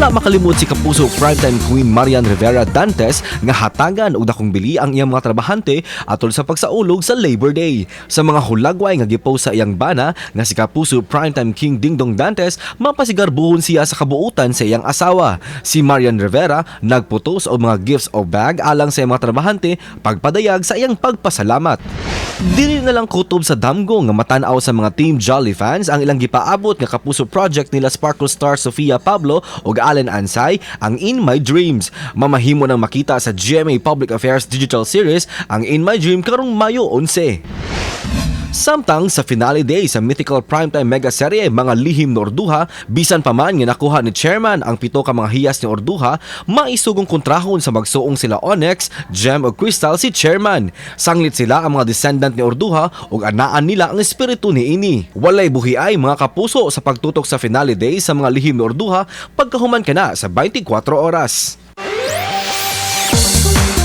Wala makalimot si Kapuso Primetime Queen Marian Rivera Dantes nga hatagan og dakong bili ang iyang mga trabahante atol sa pagsaulog sa Labor Day. Sa mga hulagway nga gipost sa iyang bana nga si Kapuso Primetime King Dingdong Dantes, mapasigarbuhon siya sa kabuutan sa iyang asawa. Si Marian Rivera nagputos og mga gifts o bag alang sa iyang mga trabahante, pagpadayag sa iyang pagpasalamat. Dili na lang kutob sa damgo nga matan-aw sa mga Team Jolly fans ang ilang gipaabot nga Kapuso project nila Sparkle star Sofia Pablo ug Allen Ansay, ang In My Dreams. Mamahimo nang makita sa GMA Public Affairs Digital Series ang In My Dream karong Mayo 11. Samtang sa finale day sa mythical primetime mega serye Mga Lihim ni Urduja, bisan pa man nga nakuha ni Chairman ang pito ka mga hiyas ni Urduja, maisugong kontrahon sa magsuong sila Onyx, Gem ug Crystal si Chairman. Sanglit sila ang mga descendant ni Urduja ug anaan nila ang espiritu niini. Walay buhiay, mga kapuso, sa pagtutok sa finale day sa Mga Lihim ni Urduja pagkahuman kana sa 24 oras.